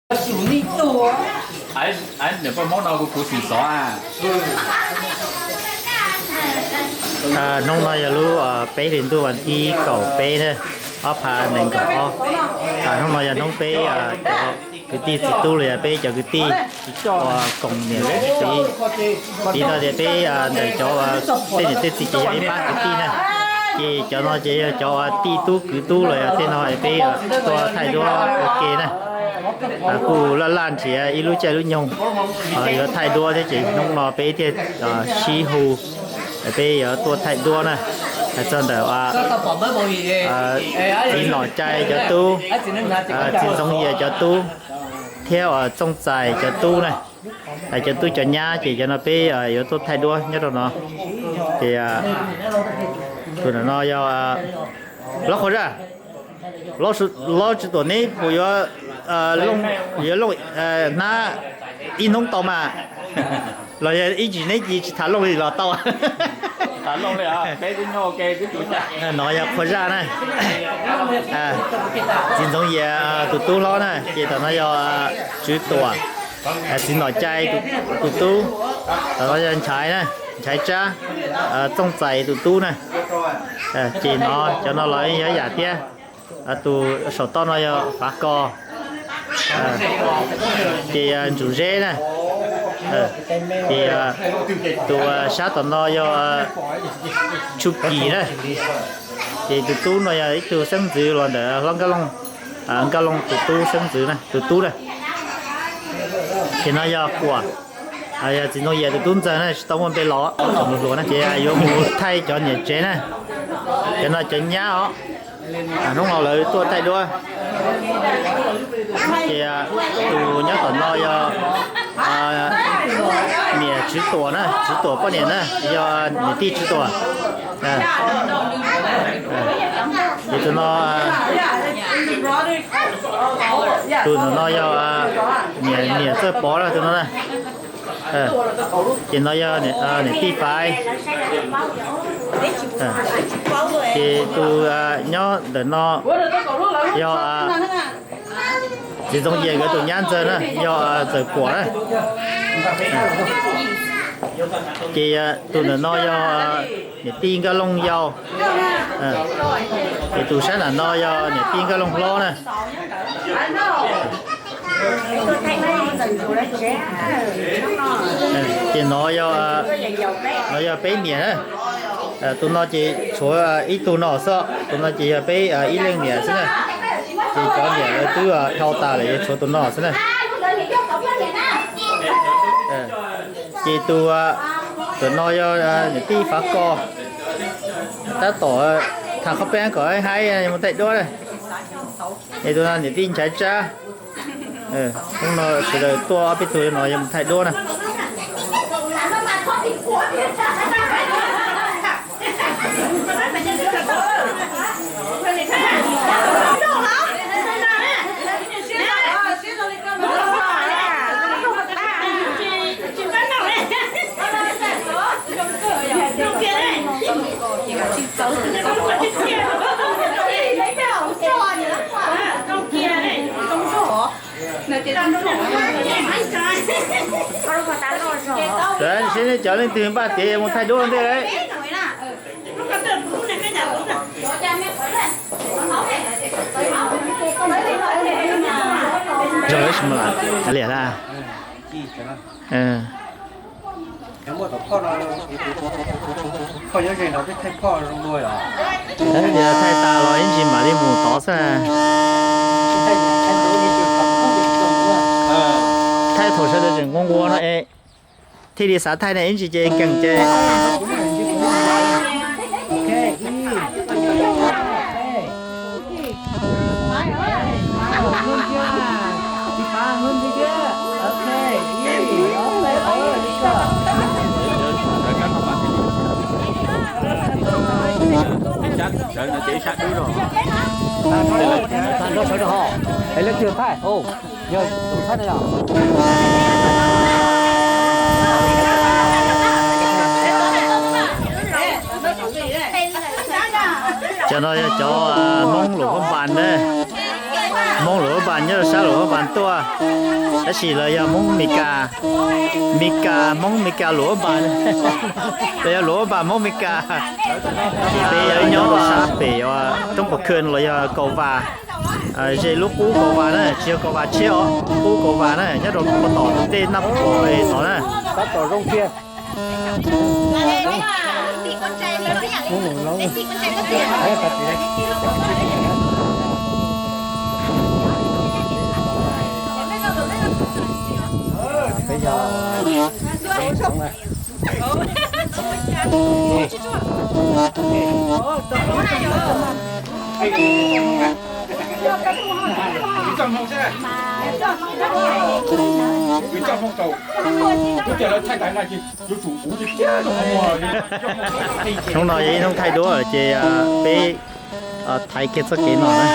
Niam poj Hmoob no kuv kuv xim xov. Hnub no yog lub peb hlis ntuj vas thib kaum peb na, ob phav nees nkaum ob. Hnub no yog hnub peb cov kwv tij txiv tub los yog peb cov kwv tij uas koom niam txiv, piv txog tias peb ntawm cov uas tej niam tej txiv ces yog ib pab kwv tij na. Ces cov no ces yog cov uas tij tub kwv tub los yog tej no peb tuaj thaij duab ua ke na. Kuj laj laj nrhiav ib lub caij lub nyoog yuav thaij duab thiab ces hnub no peb thiaj sib hu, peb yuav tuaj thaij duab na. Hais txog ntawm txiv Nom Cai cov tub, txiv Ntxoov Yias cov tub, thiab uas Txooj Txais cov tub na, cov tub cov nyab ces cov no peb yuav tuaj thaij duab nyob rau no. Ces tus no yog Lob Qhua Zaj. Lob Tswv Tuam, neb puas yuav, yuav looj hnab ib hnub tau mas? Los yog ib ntsis neb cia tsis tham looj li los tau? No yog Qhua Zaj na, txiv Ntxoov Yias tus tub hlob na. Ces tom no yog Tswv Tuam, txiv Nom Cai tus tub. Tom no yog Nchaiv na, Nchaiv Tsab, Txooj Txais tus tub na. Ces no cov no los yog yam thiab. Tus saum toj no yog Fav Kos, ces Ntsum Zeb na. Ces tus sab tom no yog Tshuj Kis na. Ces tus tub no yog ib tug xeeb ntxwv los ntawm hlob Nkauj Looj, Nkauj Looj tus tub xeeb ntxwv na, tus tub na. Ces no yog Kuam, yog txiv Ntxoov Yias tus tub ntxawg na, tsis tau muaj npe los tseem hluas na. Ces yuav mus thaij cov niam tsev na, cov no cov nyab os. Hnub no lawv tuaj thaij duab. Ces tus nyob tom no yog niam Tswv Tuam na, Tswv Tuam poj niam na, yog niam tij Tswv Tuam. Ces tus no, tus no yog niam, niam Txawj Pov na tus no na. Ces no yog niam tij Faiv. Ces tus nyob ntawm no yog txiv Ntxoov Yias nkawd tus nyab ntxawg na, yog Txawm Kuam na. Ces tus ntawm no yog niam tij Nkauj Looj yau. Ces tus sab nram no yog niam tij Nkauj Looj hlob na. Ces no yog, no yog peb niam na. Tus no ces tshuav ib tug no xwb, tus no ces yog peb ib leej niam xwb na. Ces cov niam lawv twb dhau tas lawm, yog tshuav tus no xwb na. Ces tus, tus no yog niam tij Fav Kos, tab tom tham qhov peb kom haib mus thaij duab na. Es tus no niam tij Nchaiv Tsab. Hnub no sawv daws tuaj ob peb tug no yuav mus thaij duab na. Saib nej cov leej twg npaj tiav mus thaij duab ua ntej lawm. Liam na. Tias thaij tas los ib ntsis mam li mus tod xwb. Thaij thaum sawv daws tseem nquag nquag no es thiaj li xav thaij ne, ib ntsis ces nkees ces. Cov no yog cov Hmoob Luam Phab Npas na. Hmoob Luam Phab Npas nyob rau sab Luam Phab Npas tuaj, tab sis lawv yog Hmoob Mes Kas, Mes Kas, Hmoob Mes Kas Luam Phab Npas, lawv yog Luam Phab Npas Hmoob Mes Kas. Peb yog ib nyob rau sab pem roob Pos Khw los yog Kaus Vas, ze lub qub Kaus Vas na, tsis yog Kaus Vas tshiab os, qub Kaus Vas na, nyob rau puag tom tej Naj Pom tod na. Hnub no yog ib hnub thaij duab lawm ces peb thaiv kiag txoj kev no na.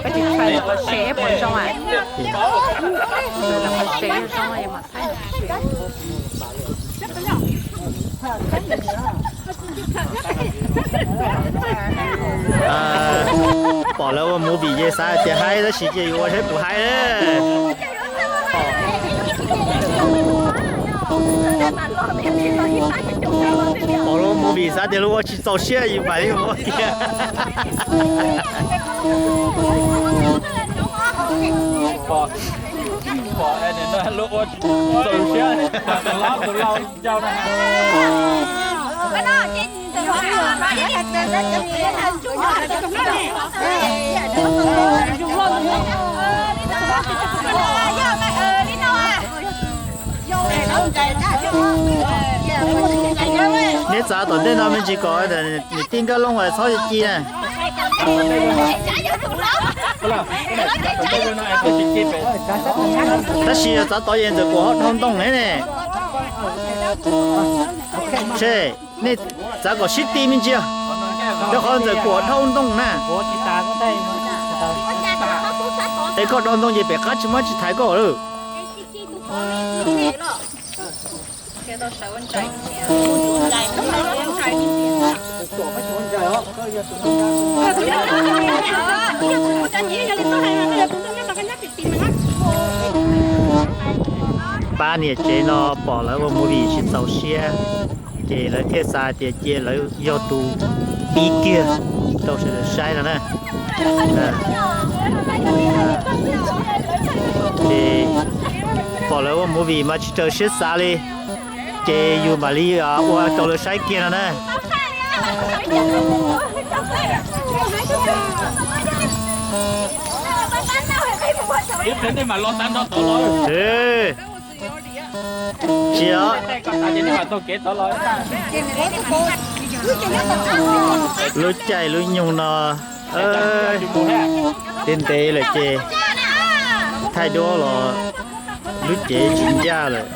Peb tsis tshais qhov tsev puas zoo a? Qhov tsev zoo mas thaij. Pom lawv ua movie ces xav tias haib tab sis ces yuav ua saib puas haib. Pom lawv ua movie xav tias lawv ua tsis txaus siab yus mam li ua kiag. Pom, pom lawv ua tsis txaus siab, tus hlob tus yau na. Neb txav tom ntej no me ntsis kom niam tij Nkaj Looj txhob ci na. Tab sis yog txav tod ces ntxawm kuam ho dhau ntoo ne. Ntshe nej txav kom sib ti me ntsis, rau qhov ntxawm kuam dhau ntoo na. Es koj dhau ntoo ces pem qab tsis muaj tsis thaiv koj lawm. Pab niam tsev no pom lawv ua movie tsis txaus siab, ces lawv thiaj xav tias cia lawv yog tus pib kiag rau sawv daws saib no na. Ces pom lawv ua movie mas tsis raws siab xav li, ces yus mam li ua rau lawv saib kiag no na. Tsis os. Lub caij lub nyoog no ntev ntev lawm ces thaij duab los lub cev tsis ncaj lawm,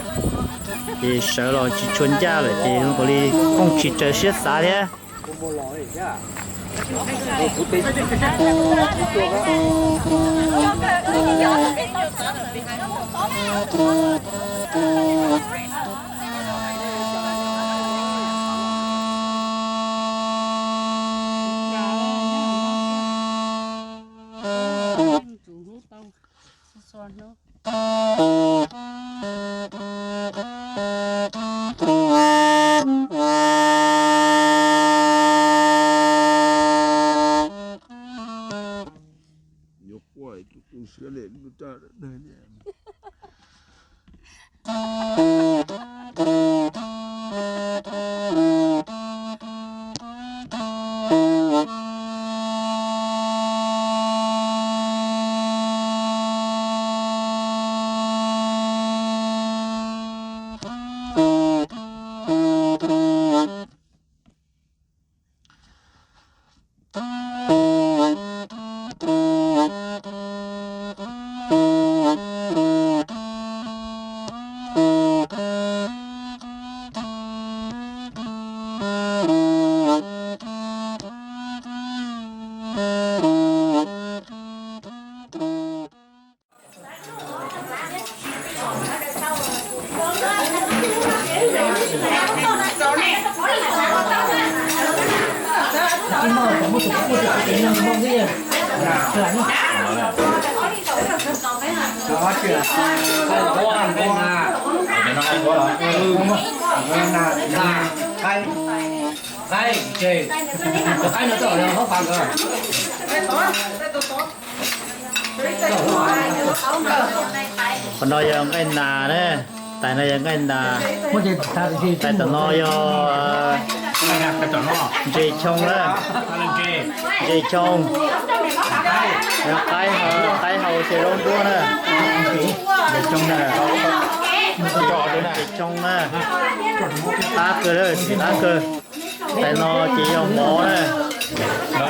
ces sawv los tsis tshua ncaj lawm ces zoo li pheej tsis raws siab xav thiab. Qhov no yog nqaij nas na, tais no yog nqaij nas, tais tom no yog ntses tshoo na, ntses tshoo, yog qaib hau, qaib hau xyaw zaub nruab na, ntses tshoo na, qab kawg, qab kawg. Tais no ces yog mov na, mov,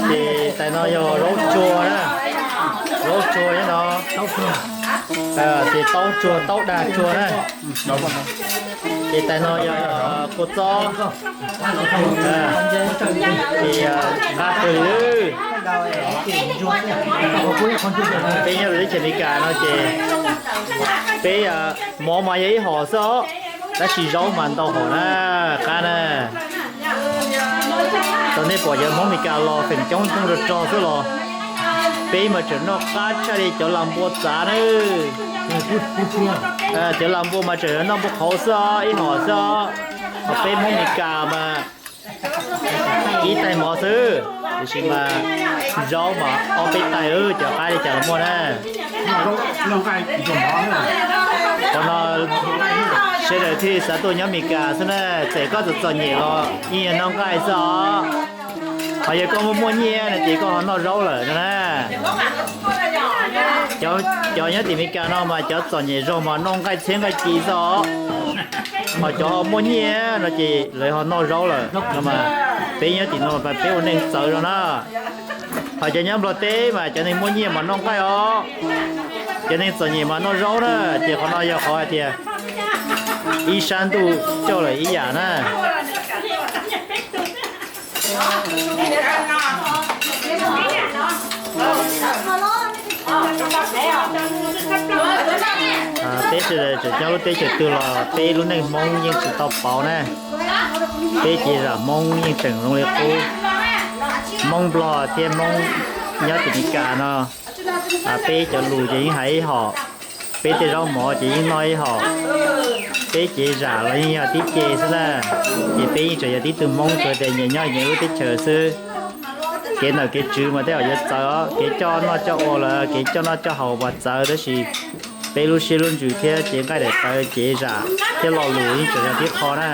ces tais no yog zaub tsuag na, zaub tsuag nyob no, ces taub tsuag, taub dag tsuag na, ces tais no yog kua txob, ces qab kawg li. Peb nyob lub teb chaws Amelikas no ces peb mov mas yog ib hom xwb os, tab sis zaub mas ntau hom na, qab na. Thaum nej pom cov Hmoob Amelikas los feem coob noj rog rog xwb los, peb mas tseem noj qab tshaj li cov lag npua txav na. Cov lag npua mas tseem noj npua qhauv xwb os, ib hom xwb os. Ho peb Hmoob Amelikas mas ib tais mov xwb, tiam sis mas zaub mas ob peb tais, cov qab li cas los muaj na. Qhov no sawv daws thiaj li xav tuaj nyob Amelikas xwb na, txawm koj txom txom nyem los yeej yog noj nqaij xwb os. Ho yog koj muaj muaj nyiaj no ces koj ho noj zaub lawm no na. Cov nyob tim Amelikas no mas cov txom nyem zog mas noj nqaij txhiab nqaij ci xwb os. Ho cov ho muaj nyiaj no ces lawv ho noj zaub lawm no mas, peb nyob tim no mas peb ua neej txawv no na. Ho cov nyob Nplog teb mas cov neeg muaj nyiaj mas noj nqaij os, cov neeg txom nyem mas noj zaub na. Ces qhov no yog qhov hais tias ib sab ntuj coj lawm ib yam na. Peb sawv daws tseem nyob lub teb chaws twg los peb lub neej Hmoob yeej tsis tau pauv na. Peb cev zam Hmoob yeej tseem zoo li qub. Hmoob Nplog thiab Hmoob nyob tim Amelikas no, peb cov lus ces yeej hais ib hom, peb tej zaub mov ces yeej noj ib hom, peb cev zam los yeej yog tib ce xwb na. Ces peb yeej tseem yog tib tug Hmoob tsuas tias nyias nyob nyias lub teb chaws xwb. Kev ntawm kev tswv mas tej zaum yuav txawv os, kev coj noj coj ua los kev coj noj coj haus mas txawv, tab sis peb lub siab lub ntsws thiab cev nqaij daim tawv cev zam thiab lo lus yeej tseem yog tib qho na.